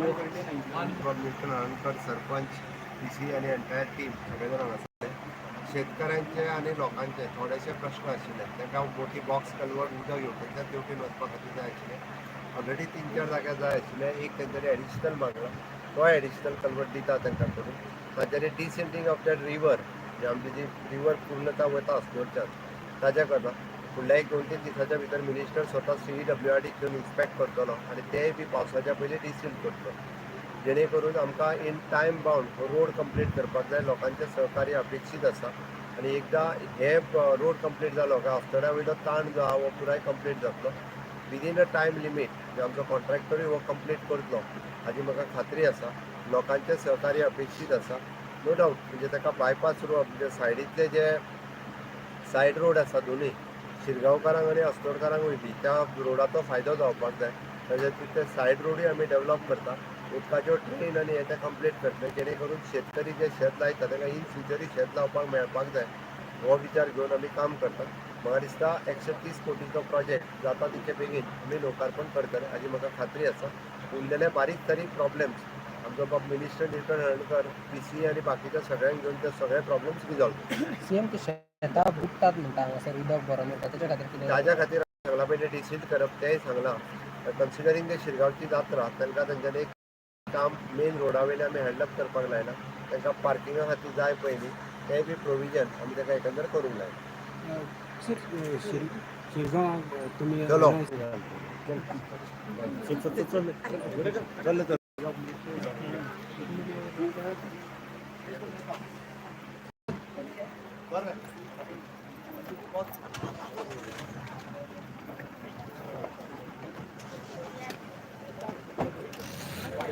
Nilkanth Halarnkar, sarpanch, P C आनी entire team सगळे जाण हांगा आसले. शेतकऱ्यांचे आनी लोकांचे थोडेशे प्रश्न आशिल्ले. तांकां मोठी बॉक्स कलवर्ट उदक हेवटेनच्यान तेवटेन वचपा खातीर जाय आशिल्ले. ऑलरेडी तीन चार जाग्यार जाय आशिल्ले. एक तेंच्यांनी एडिशनल मागला, तोय एडिशनल कलवर्ट दिता तांकां करून. तांच्यांनी डिसिल्टींग ऑफ that river, म्हणजे आमची जी रिवर पूर्णता वता अस्नोडच्यान, ताज्या करता. फुडल्या एक 2-3 दिसाच्या भितर मिनिस्टर स्वता सीडब्ल्यूआरडी घेवन इन्स्पेक्ट करतलो आनी तेय बी पावसाच्या पयलीं डिसिल्ट करतलो, जेणे करून आमकां in time bound road complete करपाक जाय. लोकांचें सहकार्य अपेक्षीत आसा आनी एकदां हे रोड कंप्लीट जालो काय अस्नोड्या वयलो ताण जो आहा हो पुराय कंप्लीट जातलो विदीन अ टायम लिमीट. म्हणजे आमचो कॉन्ट्रॅक्टरूय हो कंप्लीट करतलो हाजी म्हाका खात्री आसा. लोकांचें सहकार्य अपेक्षीत आसा. नो डावट, म्हणजे ताका बायपास रोड, म्हणजे सायडींतले जे सायड रोड आसा दोनूय शिरगांवकारांक आनी अस्नोडकारांक वयपी, त्या रोडाचो फायदो जावपाक जाय. तशेंच ते सायड रोडूय आमी डेवलप करता. उदकाच्यो ड्रेन आनी हे ते कंप्लीट करतले, जेणे करून शेतकरी जे शेत लायता तांकां इन फ्युचरूय शेत लावपाक मेळपाक जाय, हो विचार घेवन आमी काम करतात. म्हाका दिसता 130 कोटीचो प्रोजेक्ट जाता तितके बेगीन आमी लोकार्पण करतले हाजी म्हाका खात्री आसा. उरलेले बारीक सारीक प्रॉब्लेम्स आमचो बाब मिनिस्टर निलकंठ हळर्णकर, पीसी आनी बाकीच्या सगळ्यांक घेवन ते सगळे प्रॉब्लेम्स रिजॉल्व. सीएम, ते शेतां बुडटात म्हणटा, हांगासर उदक बरो मेळटा, तेच्या खातीर कितें? ताज्या खातीर सांगला पयलीं डिसिल्ट करप तेंय सांगलां. कन्सिडरींग ते शिरगांवची जात्रा, तांकां तेंच्यांनी एक काम मेन रोडा वयले आमी हँडल करपाक लायला. तांकां पार्किंगा खातीर जाय पयलीं, तेंय बी प्रोविजन आमी ताका एकंदर करूंक लायलां. सर, शिरगांव तुमी चलो चल चल चल चल. बरें.